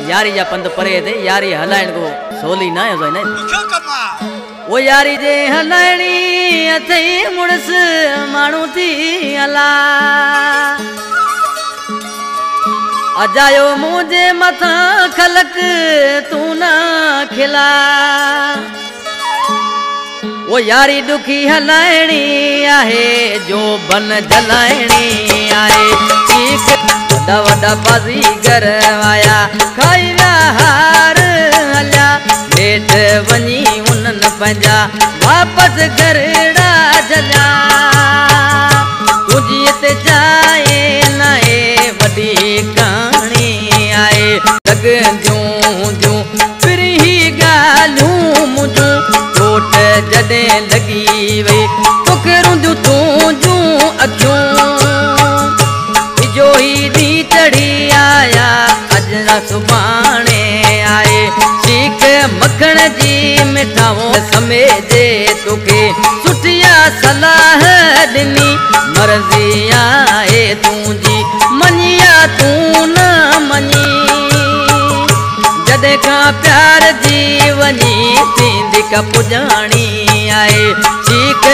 यारी जा पंध परे थे, यारी हलाइण को सोली ना है ना। ॾुखियो कमु आहे। ओ यारी जे हलाइणी अथई मुड़ुस माण्हू थी हला, अजायो मुंहिंजे मथां खलक तूं न खिला। ओ यारी ॾुखी हलाइणी आहे, जो बन जलाइणी आहे। चीख वॾा वॾा बाज़ीगर आया, खाई विया हार हलिया, हेठि वञी उन्हनि पंहिंजा वापसि घरड़ा झलिया। तुंहिंजी हिते जाइ न आहे, वॾी कहाणी आहे। लॻंदियूं हूंदियूं फिरी ॻाल्हियूं मुंहिंजूं, चोट जॾहिं लॻी वई तोखे रुंदियूं तुंहिंजूं अखियूं। जो ही ॾींहुं चढ़ी आया, अॼु न सुभाणे आहे। सीख मखण जी मिठाऊं समेजे तोखे, सुठिया सलाह ॾिनी, मर्ज़ी आहे तुंहिंजी, मञिया तूं न मञी। जॾहिं खां प्यार जी वञी थींदी का पुॼाणी आहे। सीख